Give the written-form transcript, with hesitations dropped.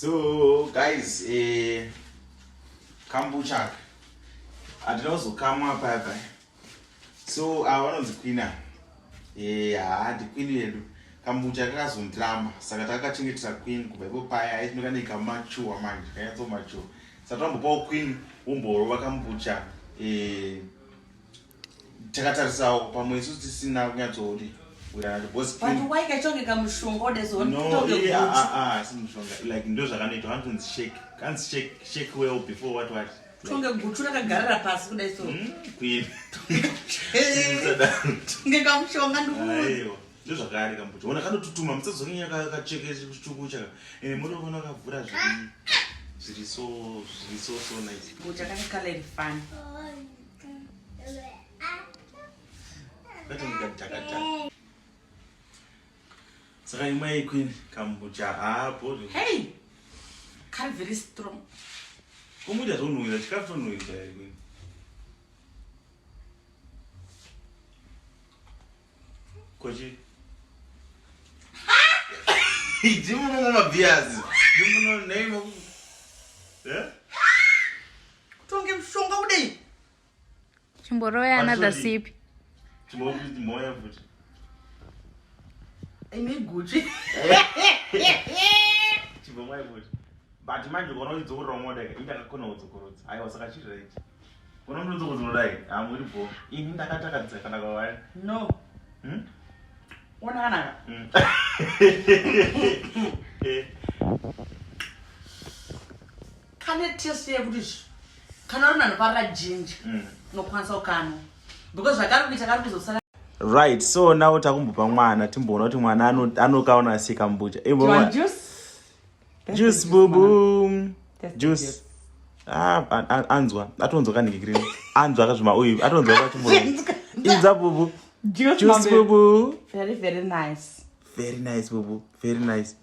So guys, eh, kambucha hatina kuzokamwa paya paya. So ava vanonzi queen ava. Eh, haa ndiqueen yedu. Kambucha kakazondiramba saka takakachengetera queen kubva ipo paya aitino kanenge kamachuwa manje kanyatsomachuwa. Saka tambopawo queen womborova kambucha eh, takatarisawo pamwe isu tisina kunyatsodi wirana because but why kachonge kamushonga odezo no yeah, ah, ah, ah, si mushonga like ndo zvakanoitwa vanotonzi shake kanzi shake shake well before what what tonge guchu rakagarira pasi kudai so queen tonge kamushonga ndikuudza ndo zvakari kambuti ona kanotutuma musazonyanya kacheke chitsvuku chaka ende motoona kavhura zviri zviri so zviri so so nice gucha kane color iri fun Saka imwe queen kambucha hapo. Hey. Kari very strong. Kumuita zvonhuwira chikafu chonhuwira here queen. Kochi. Ndimuno mabhiyazi. Ndimuno name. Eh? Kutonge mushonga kudei. Chimboroya another sip. Chimboya futi. Imi Gucci. Chimboya futi. But manje ukaona uchidzokorora umwe dai ini ndakakona kudzokorodza. Aiwa saka chiri right. Unoona ndodzokorodza dai. Hamuri bho. Ini ndakatakadza kana kawaya. No. Ona kanaka. Kane taste yekuti kana uri munhu anofarira ginger unokwanisa kukanwa because zvakari kuita kari kuzosara. Right, so now takumbopa mwana timboona kuti mwana anokaona sei kambucha. Juice. Juice bubu. Juice. Ah, anzwa atonzwa kanhiki green anzwa akazvima uyu atonzwa pachimbo inza bubu juice bubu very very nice very nice bubu very nice.